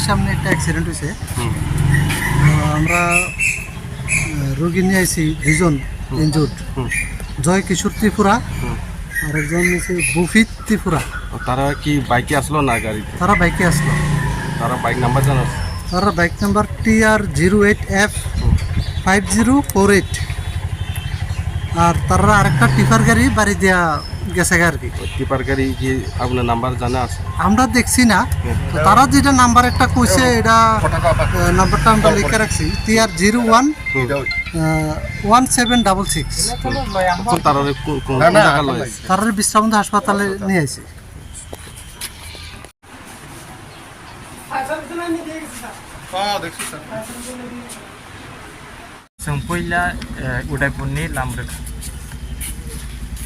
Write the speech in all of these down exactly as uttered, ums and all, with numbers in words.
সামনে একটা অ্যাক্সিডেন্ট হয়েছে। হুম। তো আমরা, আহ, রোগী নিয়ে আইছি দুইজন হুম। ইনজুর্ড। হুম। জয় কিশোর ত্রিপুরা, হুম। আর একজন হচ্ছে বুফিত ত্রিপুরা। ও, তারা কি বাইকে আসলো না গাড়িতে? তারা বাইকে আসলো। তারা বাইক নাম্বার জানো? তারা bike number T R zero eight F five zero four eight. আর তারা আরেকটা টিপার গাড়ি বাড়ি দিয়া গেছে আর কি। ও, টিপার গাড়ি কি আপনার নাম্বার জানা আছে? আমরা দেখছি না। হুম। তো তারা যেটা নাম্বার একটা কইছে, এটা, আহ, নাম্বারটা আমরা লিখে রাখছি, টি আর জিরো ওয়ান, হুম। আহ, ওয়ান সেভেন ডাবল সিক্স। হুম। এখন তারা কোন, কোন, না, কোন না, জায়গা এখন লয়েছে? নাই। তারা বিশ্রামন্ত হাসপাতালে নিয়ে আসে। Chwng puila, eh, Udaipurni lam rwkha.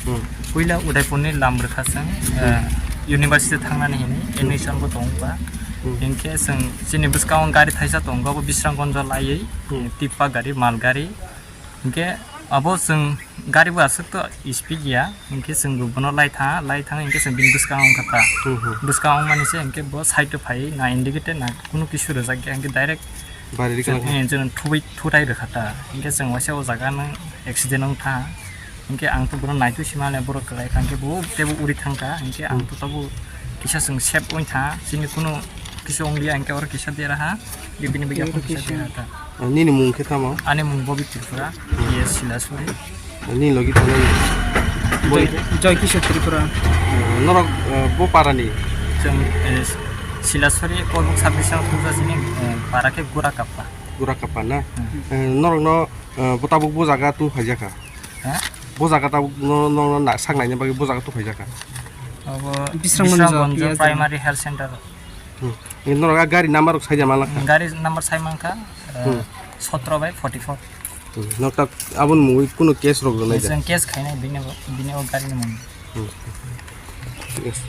Hmm. Puila Udaipurni lam rwkha chwng, eh, university thangnani hini admission bo tongba. Hmm. Hinkhe chwng chini bwskango gari thaisa tongo, abo Bisramganjo laiwi, hmm, tippa gari, mal gari. Hinkhe abo chwng gari bo aswk to speed ya, hinkhe chwng bo bono lai tha, lai thang hinkhe chwng bini bwskango wngkha ta. Hmm, hmm. Bwskango wngmani se hinkhe bo side o phai na indicator na kunu kisu rwjak ya, hinkhe direct Bari rikha chwng, eh, chwng thubai, thutai rwkha ta. Hinkhe chwng waisa o jaga no accident wng tha. Hinkhe ang to bono naitwi sima le borok kwlai kha, hinkhe bo teibo uri thang kha, hinkhe ang, hmm, to tobo kisa chwng safe wng tha, chini kunu kisa wng liya, hinkhe oro kisa dera ha, bini bagwi kisa dera ta. Ah, nini mung khe tamo? Ani mung Bobby Tripura, hmm, P S Silasuri. Ah, nini logi thanai? Joy, Joy Kishore Tripura. Ah, norok, ah, bo para ni? Chwng, eh, Silasuri Korbuk sub division thungsa chini, eh, para khe Gura Kappa. Gura Kappa na? Hmm. Eh, norok no, ah, bo tabuk bo jaga tu phaijak kha? Ha? Bo jaga tabuk no, no, no, na, sak naina bagwi bo jaga tu phaijak kha? Abo Bisramganj Bisramganj P S Primary Health Center. Hmm. Eh, norok a gari number rok saida manlak kha? Gari number sai mankha, eh, hmm, sotro by forty four. Hmm. Nok ta aboni mungwi kuno case rok rwnai da? Chwng case khainai bini, bini o gari ni mung. Hmm. Yes.